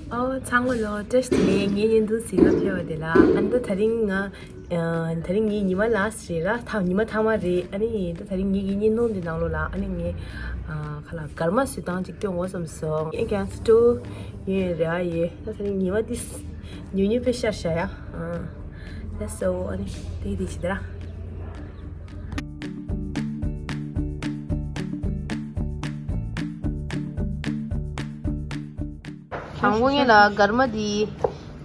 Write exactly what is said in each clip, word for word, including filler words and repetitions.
ཨོ་ཚང་མ་ལོ་བཀྲ་ཤིས་བདེ་ལེགས། ངའི་བརྙན་ཐུང་གཟིགས་ག་ཕེབས་པ་དེ་ལ། ཨ་ནི་ད་དེ་རིང་ང་ཨ་དེ་རིང་ངའི་ཉི་མ་ལ་སི་རེད་ར། ཐ་ཉི་མ་ཐ་མ་རེད། ཨ་ནི་ད་དེ་རིང་ངའི་གི་བརྙན་ཐུང་འདི་ནང་ལོགས་ལ་ཨ་ནི་ངས་ཨ་ཁ་ལག་སྒར་མ་བཟོ་སྟངས་ཅིག་སྟོན་དགོས་བསམ་སོང་། ཨེ་ཀྱང་སི་ཊོ་ཡོད་རེད། ཨ་ཡོད། ད་དེ་རིང་ཉི་མ་འདི་ཉུང་ཉུང་པོ་ཤར་བཞག་ཡ། ཨ་ལེ་སོ་ཨ་ནི་དེ་དེ་ཅི་ད་ར། དང་པོ་ངེད་ལ་སྒར་མ་འདི་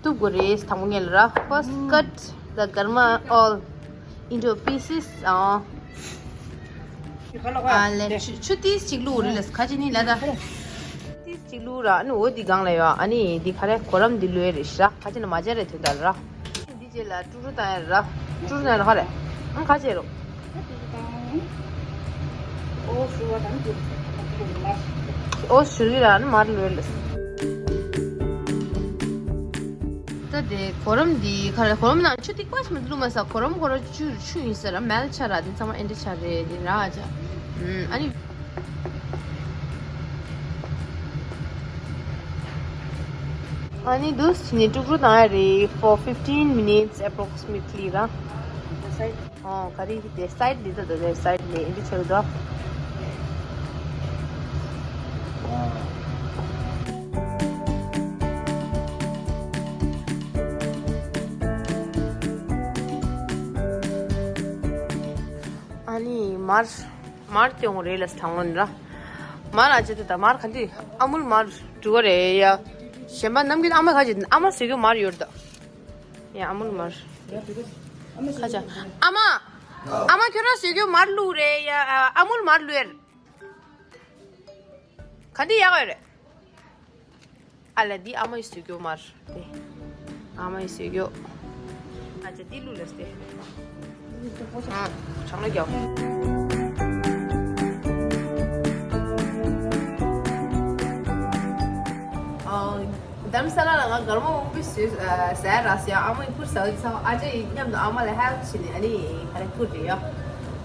གཏུབ་དགོས་རེད། དང་པོ་ངེད་ལ་ར། First cut the garma all into pieces. ཨ་ལེ་ཆུ་ཆུ་ཏིས་གཅིག་བླུགས་རེད་ལ། ཁ་ཅིག་ནི་ལ་ད་ཏིས་གཅིག་བླུགས་ར། ཨ་ནི་འོ་འདི་སྒང་ལ་ཡོད། ཨ་ནི་འདི་ག་རེ་གོ་རམ་འདི་བླུགས་རེད་ཤག་ཁ་ཅིག་ན་མ་བྱ་རེད་དོན་དག་ར། འདི་རྗེས་ལ་ཀྲུག་ཀྲུག་བཏང་ཡ་ར། ཀྲུག་ཀྲུག་བཏང་ཡ་ར་ག་རེ། ཨང་ཁ་ཅེ་རོ། ཨོ་ཞུ་བ་དང་། ཨོ་ཞུ་གི་ར་ནི་མར་ལོས་ལ། ད་དེ་གོ་རམ་འདི་ག་རེ། གོ་རམ་ནང་ཆུ་ཐིགས་པ་ཞིག་མི་བླུགས་མ་ཟ། གོ་རམ་གོ་ར་ཆུ་ཆུ་ཡིན་ཟེར་ར། མལ་ཆ་ར་འདི་ཚང་མ་ཨེ་འདྲ་ཆ་རེད་འདི་ར་ཨ་ཅག་ཨ་ནི་འདུག་སེ་ནི་ཀྲུག་ཀྲུག་བཏང་ཡ་རེད། For fifteen minutes approximately ར། ཨོ་ག་རེ་དེ་སའིཌ་ལི་ད་དོ་དེ་སའིཌ་ལི་འདི་ཆེ་རུ་དོ། ཨ་ནི་མར་མར་སྟོན་དགོས་རེད་ལ་དྲང་བོ་ནི་ར། མར་ཨ་ཅེ་དེ་ད་མར་ག་འདི་ཨ་མུལ་མར་འགྲོ་གི་རེད་ཡ། གཞན་པ་ནམ་རྒྱུན་ཨ་མ་ག་ཅེ་ཨ་མ་ཟེར་རྒྱུ་མར་ཡོད་རེད་ད། ཡ་ཨ་མུལ་མར། ཁ་ཆ། ཨ་མ། ཨ་མ་ཁྱོད་རང་ཟེར་རྒྱུ་མར་བླུགས་རེད་ཡ། ཨ་མུལ་མར་བླུགས་ཡ། ག་འདི་ཡག་ཡོད་རེད། ཨ་ལ་འདི་ཨ་མ་ཡི་བཟོས་རྒྱུ་མར་ཏེ། ཨ་མ་ཡི་བཟོས་རྒྱུ། ཨ་ཅེ་འདི་བླུགས་ལས་ཏེ། ཨ་གྲང་ལ་རྒྱོ། ཨ་དྷ་རམ་ས་ལ་ལ་ང་སྒར་མ་མང་པོ་བཟོས་ཟ་ཡ་རག་སོང་ཡ། ཨ་མ་ཡི་ཁུར་ཟ་འོ་དེ་ཚང་ཨ་ཅེ་ཡི་མཉམ་དུ་ཨ་མ་ལ་ཧེལཔ་བྱས་ནས་ཨ་ནི་ག་རེ་ཁུར་རེད་ཡ།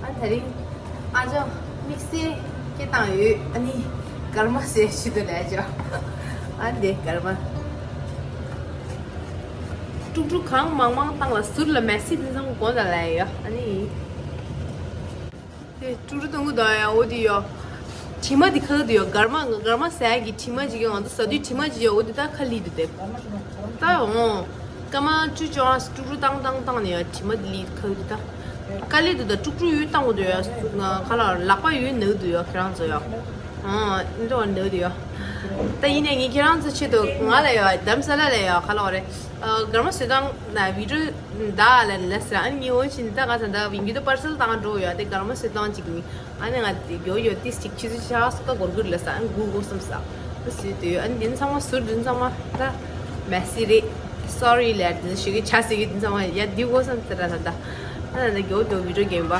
ཨ་དེ་རིང་ཨ་ཅག་དམིགས་བསལ་སྐད་བཏང་ཡོད། ཨ་ནི་སྒར་མ་ཟས་ཞུ་དུ་ལས་ཅོ། ཨ་འདི་སྒར་མ། ཀྲུག་ཀྲུག་གང་མང་མང་བཏང་ལ་ཟུར་ལ་མེ་སི་དེ་ཚང་གོང་ལ་ལས་ཡོད། ཨ་ནི་དེ་ཀྲུག་ཀྲུག་གཏོང་གི་དང་ཡ་འོ་དེ་ཡོད། དྲི་མ་དེ་ཁ་དུ་ཡོད། སྒར་མ་སྒར་མ་ཟས་ཀྱི་དྲི་མ་ཅིག་ཡོད། ང་ཚོ་ཟ་དུས་དྲི་མ་ཅིག་ཡོད། འོ་དེ་ད་ཁ་ལི་དུ་དེ། ད་འོང་། སྐར་མ་བཅུ་བཅོ་ལྔ་ཀྲུག་ཀྲུག་བཏང་བཏང་བཏང་ནས་ཡ་དྲི་མ་དེ་ལི་ཁ་དུ་ད། དཀའ་ལས་འདུག་ད་ཀྲུག་ཀྲུག་ཡོད་བཏང་དགོས་འདུག་ཡ། ང་ཁ་ལག་ལག་པ་ཡོད་ནག་འདུག་ཡ་ཁྱེད་རང་ཚོ་ཡ། ཨང་འདྲ་བ་ནག་འདུག་ཡ། ད་ཡིན་ནའི་ངས་ཁྱེད་རང་ཚོ་ཆེད་དུ་ང་ལ་ཡ་དྷ་རམ་ས་ལ་ལ་ཡ་ཁ་ལག་བ་རེད། སྒར་མ་བཟོས་སྟངས་ན་བི་ཌིའོ་ད་ལ་ལ་ཟེར། ཨ་ནི་ངས་འོ་ཕྱིན་ད་ང་ད་ད་ཡིན་གྱི་ད་པར་སེལ་བཏང་འགྲོ་ཡ། དེ་སྒར་མ་བཟོས་སྟངས་ཅིག་ནི་ཨ་ནི་ང་དེ་མགྱོགས་མགྱོགས་ཏིས་ཅིག་ཆུ་ཚོད་ཆ་སོ་ད་གོར་གུར་ལ་ས་ཨ་ནི་སྒུག་དགོས་བསམ་ས། ད་སུས་དུས་ཨ་ནི་དེ་ཚང་མ་ཟུར་དེ་ཚང་མ་ད་མེ་སི་རེད། སོ་རི་ལབ་དེ་ཞུ་གི་ཆ་ཟེར་གི་དེ་ཚང་མ་ཡ་འདི་དགོས་བསམ་ཟེར་ར། ད་ད་ཨ་ནི་ད་མགྱོགས་མགྱོགས་བི་ཌིའོ་རྒྱབ་པ།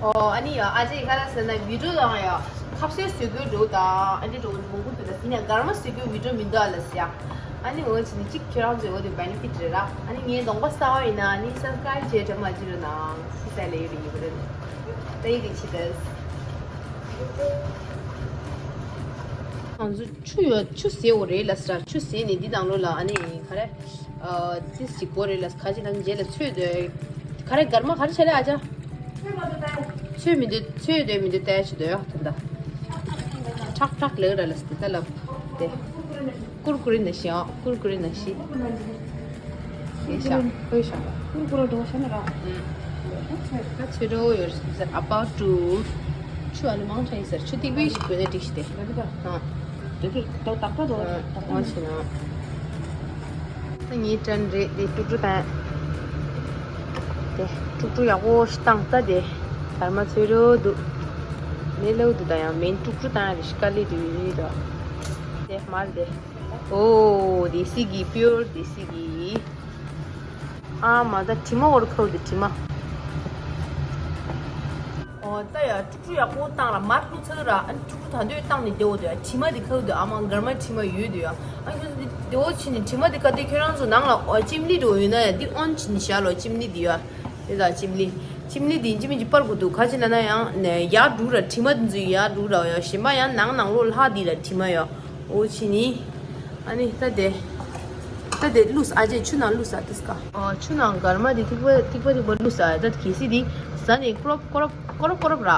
ཨོ་ཨ་ནི་ཡ་ཨ་ཅེ་ག་ལ་ཟེར་ན་བི་ཌིའོ་ལ་ཡ་ཁ་ཟས་བཟོ་དགོས་འགྲོ་ད་ཨ་ནི་འགྲོ་མང་པོ་འདུག་ད་ཟིན་ཡ་སྒར་མ་བཟོ་དགོས་བི་ཌིའོ་མི་འདུག་ཨ་ལ་ཟེར་ཡ། ཨ་ནི་འོ་ཅི་ནི་གཅིག་ཁྱེད་རང་ཚོའི་འོ་དེ་བེ་ནི་ཕིཊ་རེད་ར། ཨ་ནི་ངའི་གདོང་པ་གསར་པ་ཡིན་ན་ཨ་ནི་སབ་སི་ཀ་རེབ་བྱས་དྲན་མ་བརྗེད་རོགས་གནང་། ཤི་ས་ལས་ཡོད་རེད་ཡིན་པ་རེད། ད་ཡི་གེ་ཆི་ཏེས། ང་ཚོ་ཆུ་ཡོད་ཆུ་ཟེར་འོ་རེད་ལ་ཟེར། ཆུ་ཟེར་ནས་འདི་དང་ལོ་ལ་ཨ་ནི་ག་རེ། ཨ་ཙི་ཞིག་གོ་རེད་ལ་ཁ་ཅིག་ལ་རྗེས་ལ་ཚོས་དོ། ག་རེ་སྒར་མ་ག་རེ་བྱས་ལ་ཨ་ཅག་ཚོས་མི་འདུག་ཚོས་དོ་མི་འདུག་ལྟ་ཡ་ཆུ་དོ་ཡོད་ད། ཁྲག་ཁྲག་ལེགས་ར་ལ་ཟེར་ད་ལབ་དེ། ཀུར་ཀུ་རེ་ནང་བཞིན་ཨ། ཀུར་ཀུ་རེ་ནང་བཞིན། ཡེ་ཤ་ཧོས་ཤ། ཀུར་ཀུ་རེ་འགྲོ་ཤ་ན་ར། ད་ཚོས་འགྲོ་ཡོད་རེད། About to ཆུ་ཨ་ནི་མང་དྲགས་ཡིན་ཟེར། ཆུ་ཐིགས་པའི་ཞིག་དགོས་ན་འགྲིག་ཤི་དེ། ཨ། དེ་དུས་དོ་ཏག་ཏག་དོ་ཏག་ཏག་མ་བྱེད་ན། ད་ངའི་དྲན་རེད་དེ་ཀྲུག་ཀྲུག་བཏང་། དེ་ཀྲུག་ཀྲུག་ཡག་པོ་ཞིག་བཏང་ད་དེ། སྒར་མ་ཚོས་འགྲོ་འདུག་མེ་ལོ་འདུག་ད་ཡང་མེན་ཀྲུག་ཀྲུག་བཏང་ཡ་རེ་ཤི་དཀའ་ལས་འདུག་ཡིན་ཡིན་ད། དེ་མར་དེ། ཨོ་དེ་སི་གི་པིའུར་དེ་སི་གི། ཨ་མ་ད་དྲི་མ་འོར་ཁའུ་དེ་དྲི་མ། ཨོ་ད་ཡ་ཀྲུག་ཀྲུག་ཡག་པོ་བཏང་ར་མར་བླུགས་ཚར་ར། ཨ་ནི་ཀྲུག་ཀྲུག་ད་འདོད་བཏང་ནས་བདེ་བོ་འདུག་ཡ། དྲི་མ་དེ་ཁའུ་དེ་ཨ་མ་སྒར་མ་དྲི་མ་ཡོད་འདུག་ཡ། ཨ་ཁྱོད་ཚོ་དེ་བདེ་བོ་བྱས་ནས་དྲི་མ་དེ་ག་དེ་ཁྱོད་རང་ཚོ་ནང་ལ་ཨོ་ལྕེམ་ལི་འགྲོ་ཡོད་ན་ཡ་འདི་ཨོན་བྱས་ནས་བཞག་ལོ་ལྕེམ་ལི་དེ་ཡ། དེ་ད་ལྕེམ་ལི། ལྕེམ་ལི་དེ་ཡིན་གཅིག་མིན་གཅིག་སྤར་དགོས་འདུག་ག་ཅི་ལ་ན་ཡང་ནས་ཡར་འགྲོ་ར་དྲི་མ་དེ་ཚོ་ཡར་འགྲོ་ར་ཡ། གཞན་པ་ཡང་ནང་ནང་ལོགས་ལྷག་དེ་ལ་དྲི་མ་ཡ། འོ་ཕྱིན་ནི། ཨ་ནི་ད་དེ། ད་དེ་བླུགས་ཨ་ཅེ་ཆུ་ནང་བླུགས་ཨ་ཏིས་ཀ་ཨ་ཆུ་ནང་གར་མ་དེ་ཐིག་པ་ཐིག་པ་ཐིག་པ་བླུགས་ཨ། ད་གལ་སྲིད་དེ་ཟ་ནས་ཀོ་རོབ་ཀོ་རོབ་ཀོ་རོབ་ཀོ་རོབ་ར།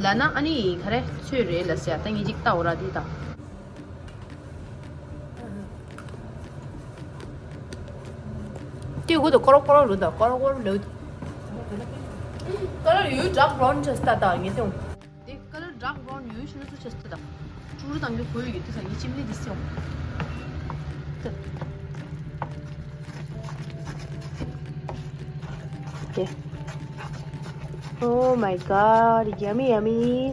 ལ་ན་ཨ་ནི་ག་རེ་ཚོད་རེད་ལ་ཟེར། ད་ངས་ཅིག་ལྟ་འོ་ར་དེ་ད། དེ་གོ་ད་ཀོ་རོབ་ཀོ་རོབ་རུ་ད་ཀོ་རོབ་ཀོ་རོབ་ལེའུ། ཀོ་རོབ་ཡུ་ཌརྐ་བྷ་རའུན་ཅེས་ད་ད་ངས་དེ། དེ་ཀ་ལར་ཌརྐ་བྷ་རའུན་ཡོད་ཤི་ན་སུ་ཆ་སི་ད། ཀྲུ་རུ་དང་གི་ཁོ་ཡོད་ཀྱི་དེ་ས་ཡི་ཅིམ་ལི་དི་སི་ཡོང་། དེ། Oh my god, yummy yummy.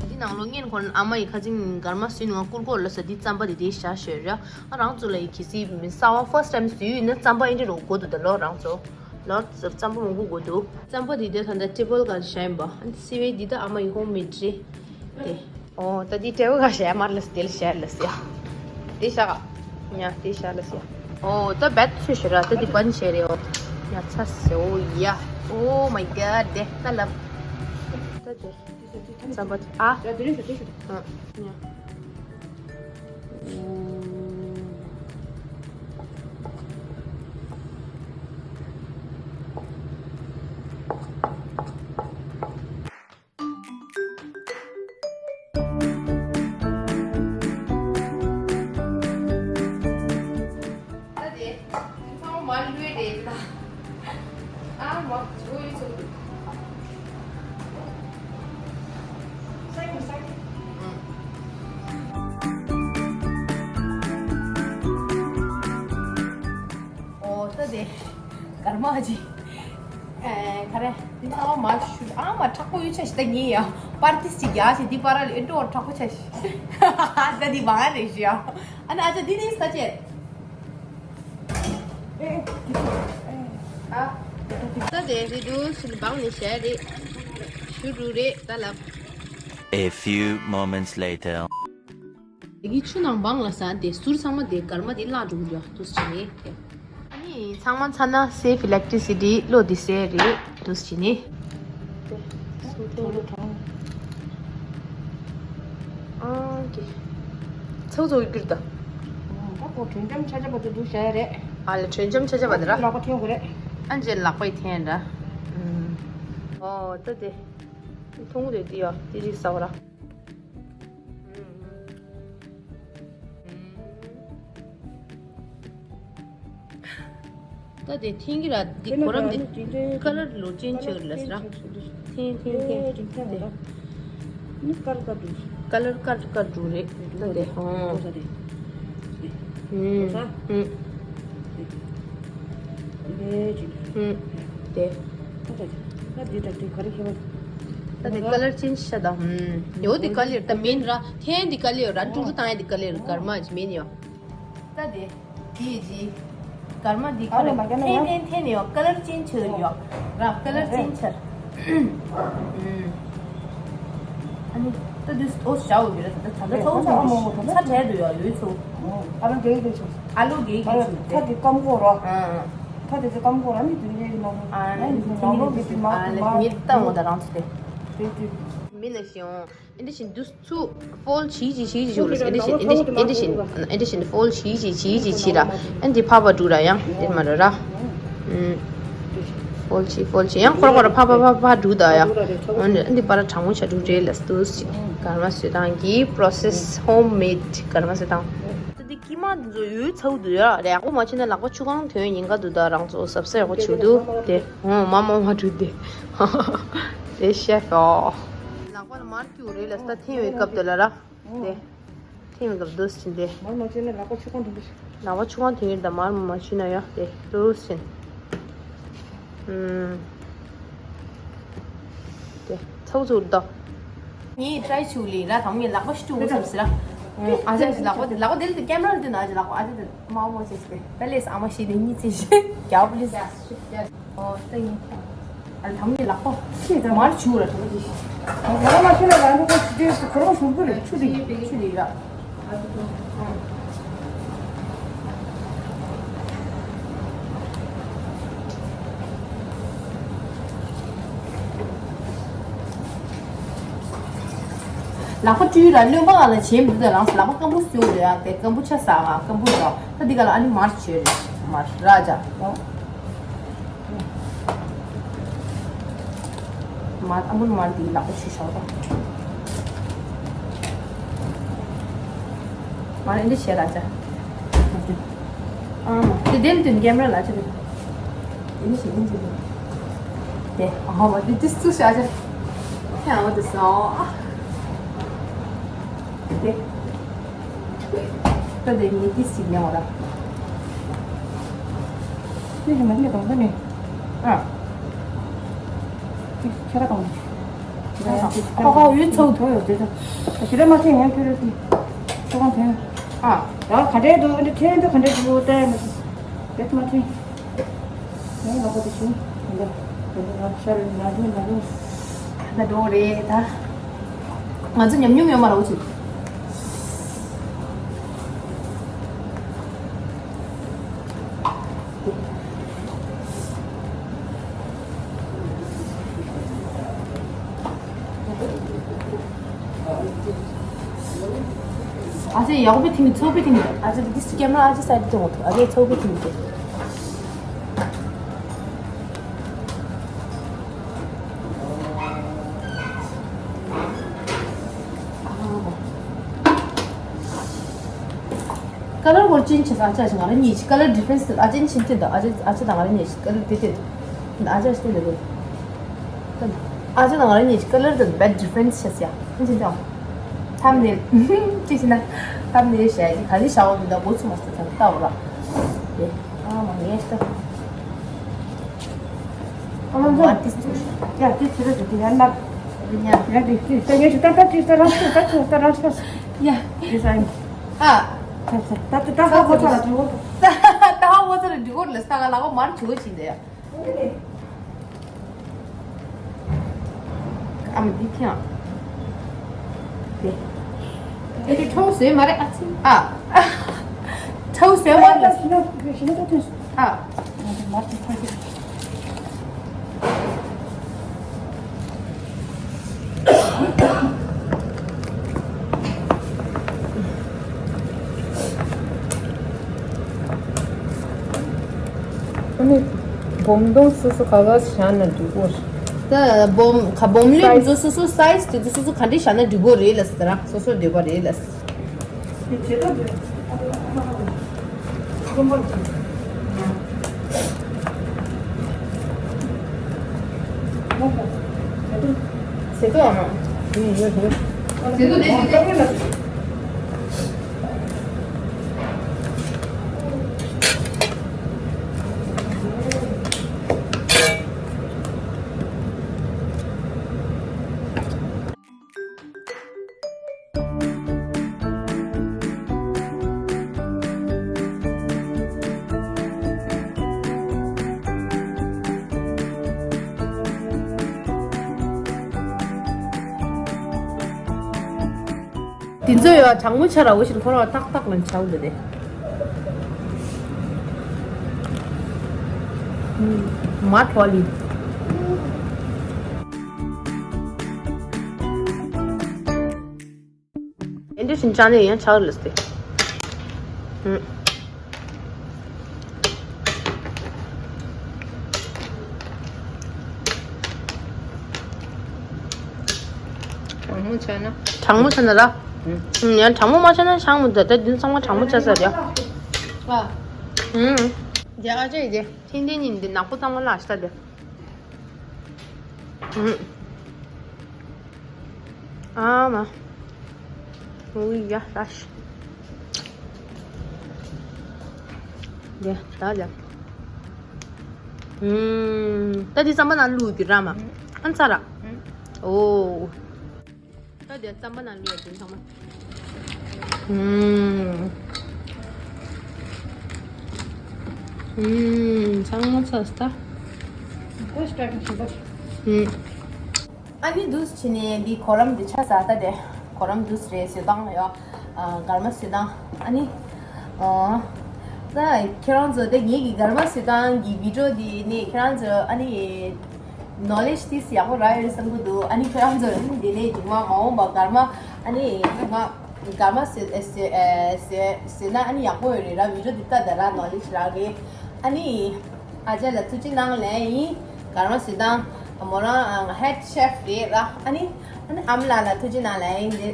འདི་ནང་ལོ་ངན་ཁོ་ཨ་མ་ཡི་ཁ་ཅིང་གར་མ་སུན་ང་ཀུར་ཀོར་ལ་ས་འདི་རྩམ་པ་དེ་དེ་ཤ་ཤོད་ར། ཨ་རང་ཚོ་ལ་ཡི་ཁི་སི་མི་ས་བ་ཕར་སི་ཊི་ཊའིམ་སུ་ཡིན་ན་རྩམ་པ་ཨེ་འདྲ་རོ་གོ་དུ་ད་ལོ་རང་ཚོ། ལོ་རྩམ་པ་མང་པོ་དགོས་འདུག་རྩམ་པ་འདི་དེ་ད་ལྟ་ཊེ་བལ་ག་ཤ་ཡིན་པ། ཨ་ནི་སི་ཝེ་འདི་ད་ཨ་མ་ཡི་ཧོམ་མེད་རེད། དེ། ཨོ་ད་འདི་ཊེ་བལ་ག་ཤ་ཡ་མར་ལ་སི་དེ་ལ་ཤ་ལ་སི་ཡ། དེ་ཤ་ག་ཉ་དེ་ཤ་ལ་སི་ཡ། ཨོ་ད་བེད་ཚོས་ཤ་ར་ད་འདི་བན་ཤ་རེད། ཨོ་ཉ་ཚ་སི་ཨོ་ཡ། Oh my god དེ་ད་ལབ། ད་དེ། རྩམ་པ་ཨ། ཨ་ཉ། ད་དེ་ཚང་མ་མར་ལུས་རེད་ད། ཨ་མ་ཇོ་ཡི་ཚོ། ཨོ་ད་དེ་གར་མ་ཅི། ཨེ་ག་རེ་འདི་ཚང་མ་མར་ཞུ་ཨ་མ་དྲག་པོ་ཡོད་ཆ་ཞིག་ད་ངེས་ཡ། པར་ཏི་ཅིག་རྒྱག་ཞིག་འདི་པར་ལ་ཨེ་འགྲོ་དྲག་པོ་ཆ་ཞིག་ད་འདི་མ་རེད་ཞུ་ཡ། ཨ་ནི་ཨ་ཅག་འདི་ནི་ས་ཆེད། ད་དེ་རེད་འདུག་ཕྱིན་འབངས་ནས་བྱས་རེད། ཞུ་རུ་རེད་ད་ལབ། A few moments later. དེ་གི་ཆུ་ནང་འབངས་ལ་ཟ་དེ་ཟུར་ཚང་མ་དེ་གར་མ་དེ་བརླག་འགྲོ་གི་ཡོད་འདུག་ཟེར་ནས་དེ། ཨ་ནི་ཚང་མ་ཚ་ན་སེ་ཕི་ལེག་ཊི་སི་ཊི་བློ་དེ་སེ་རེད་འདུག་ཟེར་ནས། ཨང་ཀི། ཚགས་ཚུད་གྱུར་ད། ད་ཁོ་དྲོད་འཇམ་ཆ་ཆ་བ་དེ་འདུག་བྱ་ཡ་རེད། ཨ་ལ་དྲོད་འཇམ་ཆ་ཆ་བ་དེ་ར། ལག་པ་འཐེན་དགོས་རེད། ཨ་ཅེ་ལག་པ་ཡི་འཐེན་ར། ཨོ་ད་དེ། ཐུང་རེད་དེ་ཡ་དེ་རིགས་ཟ་བ་ར། ད་དེ་འཐེན་གྱི་ར་འདི་གོ་རམ་འདི་ཀ་ལར་ལོ་ཅན་ཆགས་ལ་ཟེར་ར། འཐེན་འཐེན་འཐེན་དེ། ནི་ཀར་ཀར་འགྲོ། ཀ་ལར་ཀར་ཀར་འགྲོ་རེད། ད་དེ་ཧོ། ད་དེ། ཧུམ་ཧུམ། ཧུམ། དེ། ད་དེ་ད་དེ་ག་རེ་ཁྱེད་པ། ད་དེ་ཀ་ལར་ཅན་ཤ་ད་ཧུམ། ཡོ་དེ་ཀ་ལར་ད་མིན་ར། འཐེན་དེ་ཀ་ལར་ར། ཀྲུ་ཀྲུ་བཏང་ཡ་དེ་ཀ་ལར་གར་མ་ཅི་མིན་ཡོ། ད་དེ། དེ་ཡི་ཇི། གར་མ་འདི་ཁ་ལ་འཐེན་འཐེན་འཐེན་ནས་ཡོ་ཀ་ལར་ཅན་ཆགས་ཡོ། ར་ཀ་ལར་ཅན་ཆགས། ཨ་ནི་ད་དུས་ཨོ་ཤའོ་ཡོད་རེད། ད་ད་ད་ཚོ་ཚོ་ཚ་བྲལ་འདུག་ཡོ་ཡོད་ཚོ། ཨ་ལོ་གེ་གེ་ཆོ། ཨ་ལོ་གེ་གེ་ཆོ། ད་དེ་སྐམ་གོ་ར། ཨ་ད་དེ་ཚོ་སྐམ་གོ་ར་ནི་དུས་ཡེ་ཡིན་ནོ། ཨ་ནི་ནང་ལོག་གི་དུས་མ་དུས་མ་ངེད་ལྟ་འོ་ད་རང་ཚོ་དེ། དེ་དུས། མི་ན་ཞིང་། ཨེ་འདྲ་བཞིན་དུས་ཚོད་ཕོལ་བྱེད་ཅིག་བྱེད་ཅིག་ཞུ་རེད། ཨེ་འདྲ་བཞིན་ཨེ་འདྲ་བཞིན་ཨེ་འདྲ་བཞིན་ཨེ་འདྲ་བཞིན་ཕོལ་བྱེད་ཅིག་བྱེད་ཅིག་བྱེད་ར། ཨེ་འདི་ཕ་བ་འགྲུ་ར་ཡང་དེ་མ་ར་ར། ཕོལ་བྱེད་ཕོལ་བྱེད་ཡང་ཁོ་ར་ཁོ་ར་ཕ་ཕ་ཕ་ཕ་འགྲུ་ད་ཡ། ཨེ་འདི་པ་ར་གྲང་མོ་ཆ་འགྲུ་རེད་ལ་དུས་ཅིག་གར་མ་བཟོས་སྟངས་ཀྱི་པོ་རོ་སེ་སི་ཧོམ་མེད་གར་མ་བཟོས་སྟངས། ད་འདི་ཀི་མ་འདི་ཚོ་ཡོད་ཚ་བོ་འདུག་ཡ་རེད། ཡག་པོ་མ་བྱས་ན་ལག་པ་ཆུ་གང་ཐོན་ཉེན་ཁ་འདུག་ད་རང་ཚོ་གཟབ་གཟབ་ཡག་པོ་བྱེད་འདུག་དེ། ཧོ་མ་མ་མ་འགྲུ་དེ། དེ་ཤེ་ཧོ། ལག་པ་ལ་མར་སྐྱུག་རེད་ལ་ས་ཐེངས་བའི་སྐབས་དེ་ལ་ར། དེ། ཐེངས་བའི་སྐབས་འདུག་ཕྱིན་དེ། མར་མ་བྱས་ན་ལག་པ་ཆུ་གང་དུ་འདུག་ལག་པ་ཆུ་གང་དུ་ཡིན་ད་མར་མ་བྱས་ན་ཡ་དེ་འདུག་ཕྱིན། ཨུམ། དེ་ཚགས་ཚུད་དོ། ངས་ཊ་རའི་བྱུག་ལེ་ར་དང་ངས་ལག་པ་ཤི་ཏུ་འོ་སམ་སི་ར། ཨ་ཅག་ལག་པ་དེ་ལག་པ་དེ་ལ་དེ་ཀེམ་ར་ལ་དེ་ན་ཨ་ཅག་ལག་པ་ཨ་ཅག་དེ་མ་མོ་ཅེས་དེ་ད་ལས་ཨ་མ་ཤི་དེ་གཉིས་ཅེས་ཤི་རྒྱ་པོ་ལས། ཨོ་ད་ཡིན། ཨ་ལ་དམ་གྱི་ལག་པ། ཁྱེད་ཚང་མར་བྱུག་ར་ཐོག་ཅི། ང་ལ་ཁྱེད་ལ་རང་ཁོ་ཅི་ཁོ་རང་ཞུགས་ཀྱི་རེད། ཆུ་དེ་ཆུ་དེ་ར། ལག་པ་བཀྲུས་ར་རློན་པ་ང་ལ་བྱེད་མི་འདུག་རང་ལག་པ་སྐམ་པོ་བཟོས་འདུག་ཡ། དེ་སྐམ་པོ་ཆ་ཟ་ང་སྐམ་པོ་འདུག་ད་འདི་ག་ལ་ཨ་ནི་མར་བྱོས་རེད། མར་ར་ཅག་མར་ཨ་མུལ་མར་འདི་ལག་པ་བྱུས་ཤོག་ད། མར་ཨེ་འདྲ་བྱས་ར་ཅག་ཨ་མ་དེ་དེ་ལ་དུས་ཀེམ་ར་ལ་ཅག་རེད། དེ་ནི་ཞིག་ཡིན་གྱི་རེད། དེ་ཨ་མ་དེ་དེ་ཚུགས་བྱ་ཅག་ཨ་མ་དེ་སོ། དེ། ད་དེ་ནི་ཏིས་ཅིག་ཉོ་ར། ཏིས་མ་ཉོ་དང་ད་ནི། ཨ། ཏིས་ཁྱེད་ར་དང་། ཁོ་ཁོ་ཡུལ་ཚོ་དོ་ཡོད་དེ་ད། ཞི་ར་མ་ཐེ་ཡང་ཁྱོད་ར་ཏི། ཁོ་གང་ཐེ། ཨ། ཡ་ག་འདྲས་འདུག་འདི་ཐེ་འདུག་ག་འདྲས་འདུག་ལྟ་ཡ་མ་ཐེ། དེ་མ་ཐེ། ངའི་ལག་པ་དེ་བྱིན། ད་ལྟ་ང་ཤར་ན་རུང་ན་རུང་། ད་འགྲོ་རེད་ད། ང་ཚོ་ཉམས་མྱོང་ཡོད་མ་རེད་འོ་ཅིག་ཨ་ཅེ་ཡག་པོ་ཐིང་ཚོགས་པའི་ཐིང་ཨ་ཅེ་this camera ཨ་ཅེ་side དུ་ཐོང་ཨ་ཅེ་ཚོགས་པའི་ཐིང་དེ། ཀ་ལར་སྐོར་ཅན་ཆེ་ས་ཨ་ཅག་ཞིག་ང་རང་གཉིས་ཀ་ལར་ཌི་ཕ་རེན་སི་ཨ་ཅན་ཆེན་ཏེ་ད་ཨ་ཅག་ཨ་ཅག་དང་ང་རང་གཉིས་ཀ་ལར་ཏེ་ཏེ་ཨ་ཅག་ཞིག་ཏེ་ལེ་གོ། ཨ་ཅག་དང་ང་རང་གཉིས་ཀ་ལར་དང་བེད་ཌི་ཕ་རེན་སི་ཆེ་ས་ཡ་ཨ་ཅན་ཏེ་ཨ། ཐམ་ནེལ་ཅི་ཞིག་ན་ཐམ་ནེལ་ཞེ་ཅིག་ག་ལི་ཤ་བ་མི་འདུག་འོ་ཚུ་མ་སྟེ་ཐམ་ལྟ་འོ་ར་ཏེ་ཨ་མ་ངས་ལྟ། ཨ་མ་ཨ་ཏི་སུ་ཡ་ཏི་ཚི་ར་ཏི་ཡ་ན་ཡ་ཏི་ཏི་ཏ་ངས་ཤི་ཏ་ཏ་ཏི་ཏ་ར་ཏི་ཏ་ཏི་ཏ་ར་ཏི་ཡ་ཏི་ས་ཨ། ད་ད་ད་ཧ་གོ་ཚར་ལ་འགྲིག་གོ། ད་ད་ཧ་གོ་ཚར་ལ་འགྲིག་གོ་ལ་ས་ག་ལ་གོ་མར་བྱུག་ཅིག་འདི་ཡ། ཨ་མ་འདི་ཁྱེད་ཨ། དེ་དེ་ཁྲོ་བོ་བཟོས་མ་རེད་ཨ་ཚི་ཨ། ཁྲོ་བོ་བཟོས་མ་རེད་ཨ། ཨ་ནི་སྦོམ་དང་སོ་སོ་ག་ག་བཞག་ན་འགྲིག་གོ། ད་སྦོམ་ག་སྦོམ་ལེབ་ཚོ་སོ་སོ་སའི་ཛི་དེ་ཚོ་སོ་སོ་ག་འདྲས་བཞག་ན་འགྲིག་གོ་རེད་ལ་ཟེར་ར་སོ་སོ་འདོད་པ་རེད་ལ་ཟེར། ཟེར་གོ་ཨ་མ། ཟེར་གོ་ལེ་ལེ་ལེ། དེ་ཚོ་ཡོད་གྲང་མོ་ཆ་ར་འོ་ཞིག་ཁོ་ར་ཏག་ཏག་ལ་ཆའོ་འདི་དེ། མ་ཐོ་ལི། ཨེ་འདྲ་ཞིག་ཅང་ནས་ཡང་ཆགས་ལ་སྟེ། གྲང་མོ་ཆགས་ན། གྲང་མོ་ཆགས་ན་ར། ཡང་གྲང་མོ་མ་ཆགས་ན་ཆགས་མོ་ད་ད་དུང་ཚང་མ་གྲང་མོ་ཆགས་ས་རེད། ཨ། ཨུམ། རྒྱ་ཨ་ཅེ་ཡི་དེ་ཐེངས་དེ་ཉིན་འདི་ནག་པོ་ཚང་མ་ལ་ཨ་ཤ་དེ། ཨུམ། ཨ་མ། ཨུ་ཡ་ལ་ཤ། ཡ་ད་ལ། ཨུམ། ད་འདི་རྩམ་པ་ནང་བླུགས་ཀྱི་ར་མ། ཨན་ཚ་ར། ཨོ། ད་འདི་རྩམ་པ་ནང་བླུགས་ཡ་དེ་ཚང་མ། ཨུམ། ཨུམ། ཚང་མ་ཚ་སྟ། ཨུམ། ཨ་ནི་འདུག་བྱས་ནས་འདི་གོ་རམ་འདི་ཆ་ས་ད་དེ་གོ་རམ་འདུག་རེད་བཟོས་སྟངས་ཡོ། ཨ་གར་མ་བཟོས་སྟངས་ཨ་ནི། ཨ་ད་ཁྱེད་རང་ཚོ་དེ་ངེད་ཀྱི་གར་མ་བཟོས་སྟངས་ཀྱི་བི་ཌིའོ་འདི་ནས་ཁྱེད་རང་ཚོ་ཨ་ནི། knowledge དེ་ཡག་པོ་རག་ཡོད་རེད་བསམ་གྱི་འདུག་ཨ་ནི་ཁྱོད་རང་ཚོ་ནི་འདི་ནས་མཇུག་མ་མ་འོངས་པ་གར་མ་ཨ་ནི་ང་གར་མ་ཟེར་ཟེར་ཟེར་ཟེར་ན་ཨ་ནི་ཡག་པོ་ཡོད་རེད་ར། video དེ་ལྟ་ད་ར་knowledge རག་རེད། ཨ་ནི་ཨ་ཅག་ལ་ཐུགས་རྗེ་གནང་ལན་ཡིན། གར་མ་ཟེར་དང་མོ་རང་head chef རེད་ར། ཨ་ནི་ཨ་ནི་ཨ་མ་ལགས་ལ་ཐུགས་རྗེ་གནང་ལན་ཡིན། འདི་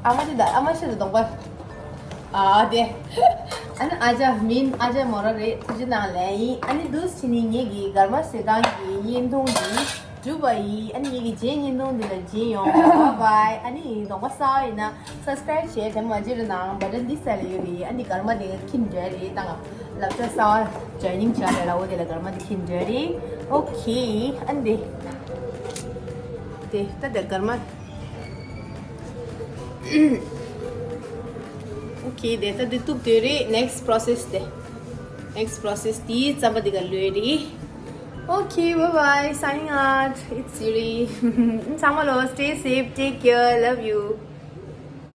ཨ་མ་དེ་ད་ཨ་མ་ཤི་ད་གདོང་པ། ཨ་དེ། ཨ་ནི་ཨ་ཅག་མིན་ཨ་ཅག་མོ་རང་རེད། ཐུགས་རྗེ་གནང་ལན་ཡིན། ཨ་ནི་འདུག་ཕྱི་ནི་ངེད་ཀྱི་གར་མ་ཟེར་དང་གི་བརྙན་ཐུང་འདི་གྲུབ་པ་ཡིན། ཨ་ནི་ངེད་ཀྱི་རྗེས་བརྙན་ཐུང་འདི་ལ་མཇལ་ཡོང་། bye bye། ཨ་ནི་གདོང་པ་གསར་པ་ཡིན་ན་subscribe བྱས་དེ་མ་བརྗེད་རོགས་གནང་། button འདི་སར་ལ་ཡོད་རེད། ཨ་ནི་གར་མ་དེ་ག་ཁྱིམ་འདྲ་རེད། ད་ང་ལབ་ཚ་གསར་པ་joining བྱ་རེད་ལ། འོ་དེ་ལ་གར་མ་དེ་ཁྱིམ་འདྲ་རེད། okay ཨ་ནི་དེ་དེ་ད་དེ་གར་མ། okay དེ་ད་དེ་གཏུབ་དུས་རེད། next process དེ། next process དེ་རྩམ་པ་དེ་ག་ལོས་རེད། okay bye bye signing out it's Siri ཚང་མ་ལོ stay safe take care love you